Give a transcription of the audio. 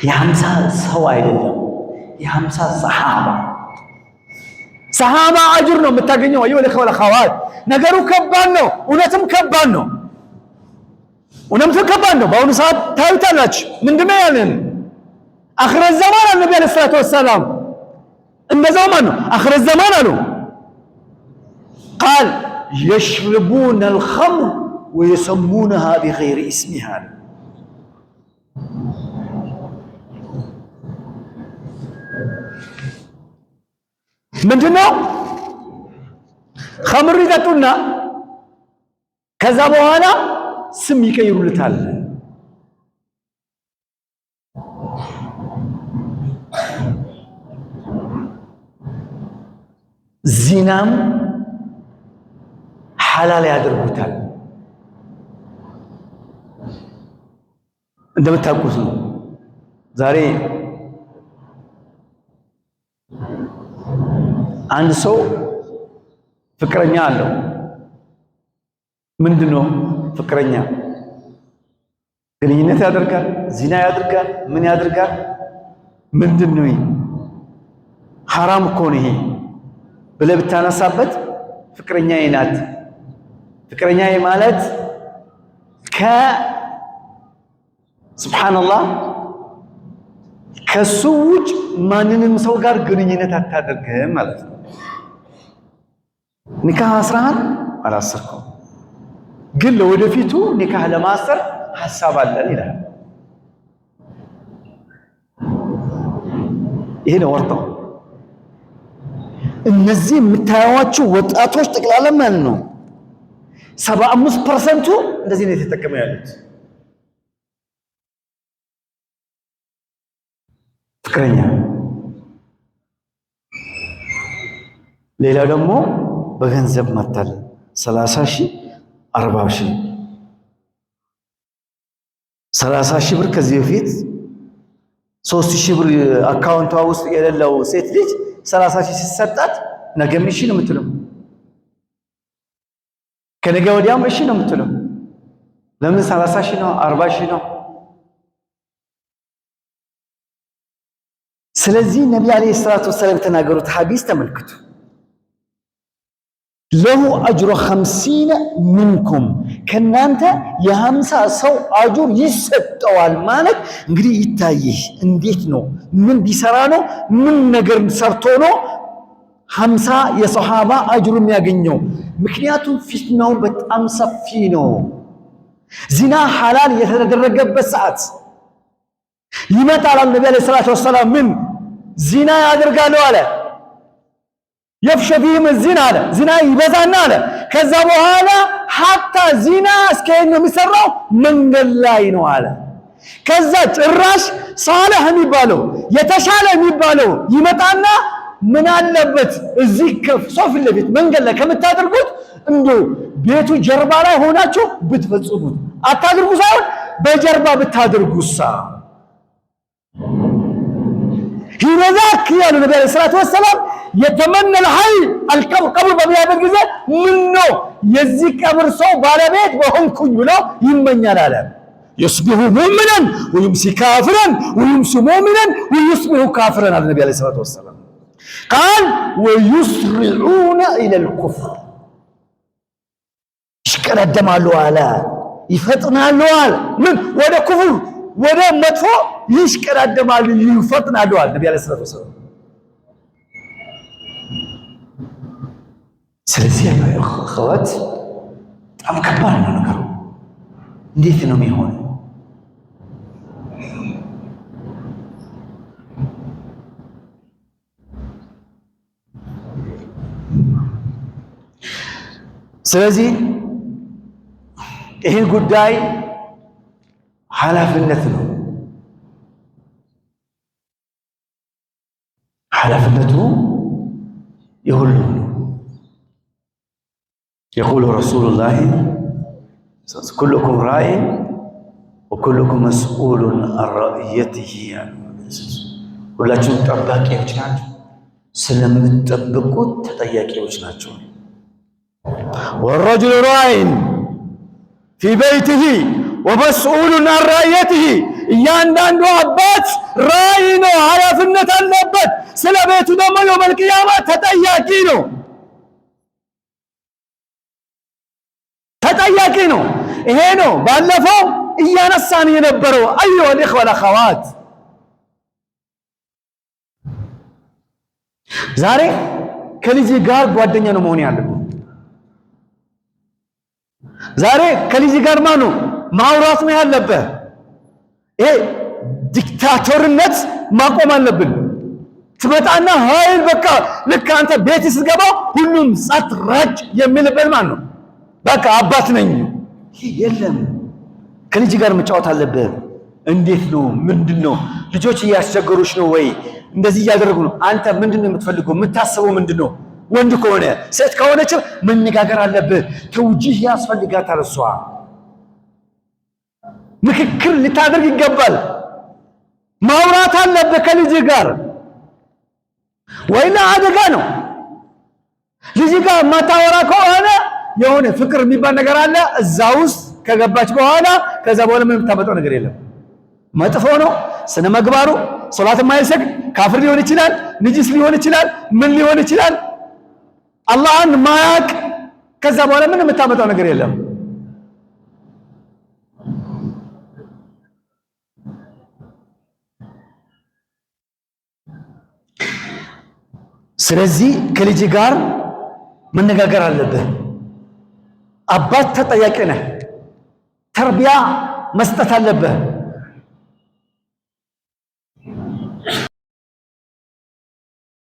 የ50 ሰው አይደለም፣ የ50 ሰሓባ። ሰሓባ አጅር ነው የምታገኘው። አዩ ለኸዋት ነገሩ ከባድ ነው። እውነትም ከባድ ነው። እውነትም ከባድ ነው። በአሁኑ ሰዓት ታዩታላችሁ። ምንድነው ያለን آخر الزمان አሉ ነቢ عليه الصلاة والسلام። እንደዛው ማን ነው آخر الزمان አሉ። قال يشربون الخمر ويسمونها بغير اسمها። ምንድነው ኸምር ይጠጡና ከዛ በኋላ ስም ይቀይሩልታል። ዚናም ሐላል ያደርጉታል። እንደምታውቁት ነው። ዛሬ አንድ ሰው ፍቅረኛ አለው። ምንድነው ፍቅረኛ? ግንኙነት ያደርጋል፣ ዚና ያደርጋል፣ ምን ያደርጋል? ምንድነው ይሄ? ሐራም እኮ ነው ይሄ ብለህ ብታነሳበት ፍቅረኛዬ ናት። ፍቅረኛዬ ማለት ከሱብሓነላህ ከሱ ውጭ ማንንም ሰው ጋር ግንኙነት አታደርግም ማለት ነው። ኒካህ አስረሃል አላሰርከውም፣ ግን ለወደፊቱ ኒካህ ለማሰር ሀሳብ አለን ይላል። ይሄ ነው ወርጠው። እነዚህ የምታዩዋቸው ወጣቶች ጠቅላላ ማለት ነው 75% እንደዚህ ነው የተጠቀመ ያሉት። ፍቅረኛ፣ ሌላው ደግሞ በገንዘብ ማታለል 30 ሺህ፣ 40 ሺህ፣ 30 ሺህ ብር ከዚህ በፊት 3 ሺህ ብር አካውንቷ ውስጥ የሌለው ሴት ልጅ 30 ሺህ ሲሰጣት ነገም እሺ ነው የምትለው፣ ከነገ ወዲያም እሺ ነው የምትለው። ለምን 30 ሺህ ነው፣ 40 ሺህ ነው። ስለዚህ ነቢ عليه الصلاة والسلام የተናገሩት ሐዲስ ተመልክቱ። له أجر 50 منكم ከናንተ የ50 ሰው አጅር ይሰጠዋል። ማለት እንግዲህ ይታይህ እንዴት ነው? ምን ቢሰራ ነው? ምን ነገር ሰርቶ ነው 50 የሰሃባ አጅሩ የሚያገኘው? ምክንያቱም ፊትናው በጣም ሰፊ ነው። ዚና ሐላል የተደረገበት ሰዓት ይመጣል። ነቢ عليه الصلاة والسلام ምን ዚና ያደርጋሉ አለ። يفشو فيهم الزنا አለ። ዚና ይበዛና አለ። ከዛ በኋላ حتى ዚና እስከ ነው የሚሰራው መንገድ ላይ ነው አለ። ከዛ ጭራሽ ሳለህ የሚባለው የተሻለ የሚባለው ይመጣና ምን አለበት እዚህ ሰው ፊት ለፊት መንገድ ላይ ከምታደርጉት እንዶ ቤቱ ጀርባ ላይ ሆናችሁ ብትፈጽሙት፣ አታድርጉ ሳይሆን በጀርባ ብታደርጉሳ ሂነዛክ ያሉ ነቢ ዓለይሂ ሰላቱ ወሰላም የተመነል ሀይ አልቀብር ቀብር በሚያበት ጊዜ ምን ነው የዚህ ቀብር ሰው ባለቤት በሆንኩኝ ብሎ ይመኛል አለ። يصبح مؤمنا ويمسي كافرا ويمسي مؤمنا ويصبح كافرا አለ ነቢ عليه الصلاة والسلام። قال ويسرعون إلى الكفر ይሽቀዳደማሉ አለ፣ ይፈጥናሉ አለ። ምን ወደ ኩፍር ወደ መጥፎ ይሽቀዳደማሉ፣ ይፈጥናሉ አለ ነቢ عليه الصلاة والسلام። ስለዚህ أخوات በጣም ከባድ ነው ነገሩ። እንዴት ነው የሚሆነው? ስለዚህ ይህን ጉዳይ ኃላፊነት ነው። ኃላፊነቱ የሁሉም ነው። يقول رسول الله كلكم راع وكلكم مسؤول عن رعيته። ሁላችሁም ጠባቂዎች ናቸው፣ ስለምትጠብቁት ተጠያቂዎች ናቸው። والرجل راع في بيته ومسؤول عن رعيته። እያንዳንዱ አባት ኃላፊነት አለበት። ስለ ቤቱ ደግሞ የውመል ቂያማ ተጠያቂ ነው፣ ተጠያቂ ነው። ይሄ ነው ባለፈው እያነሳን የነበረው። አዩሃ ልኢኽዋ ወልአኸዋት፣ ዛሬ ከልጅ ጋር ጓደኛ ነው መሆን ያለብን። ዛሬ ከልጅ ጋር ማነው ማውራት ነው ያለብህ። ይሄ ዲክታቶርነት ማቆም አለብን። ትመጣና ኃይል በቃ ልክ አንተ ቤት ስትገባ ሁሉም ጸጥ ረጭ የሚልበት ማን ነው? በቃ አባት ነኝ። ይሄ የለም። ከልጅ ጋር መጫወት አለብህ። እንዴት ነው? ምንድን ነው? ልጆች እያስቸገሩች ነው ወይ? እንደዚህ እያደረጉ ነው። አንተ ምንድን ነው የምትፈልገው? የምታስበው ምንድን ነው? ወንድ ከሆነ ሴት ከሆነች መነጋገር አለብህ። ተውጂህ ያስፈልጋታል። እሷ ምክክር ልታደርግ ይገባል። ማውራት አለብህ ከልጅ ጋር። ወይና አደጋ ነው። ልጅ ጋር የማታወራ ከሆነ የሆነ ፍቅር የሚባል ነገር አለ እዛ ውስጥ ከገባች በኋላ ከዛ በኋላ ምንም የምታመጣው ነገር የለም። መጥፎ ነው ስነ መግባሩ። ሶላት የማይሰግድ ካፍር ሊሆን ይችላል፣ ንጅስ ሊሆን ይችላል፣ ምን ሊሆን ይችላል፣ አላህን ማያቅ። ከዛ በኋላ ምን የምታመጣው ነገር የለም። ስለዚህ ከልጅ ጋር መነጋገር አለብህ። አባት ተጠያቂ ነህ። ተርቢያ መስጠት አለብህ።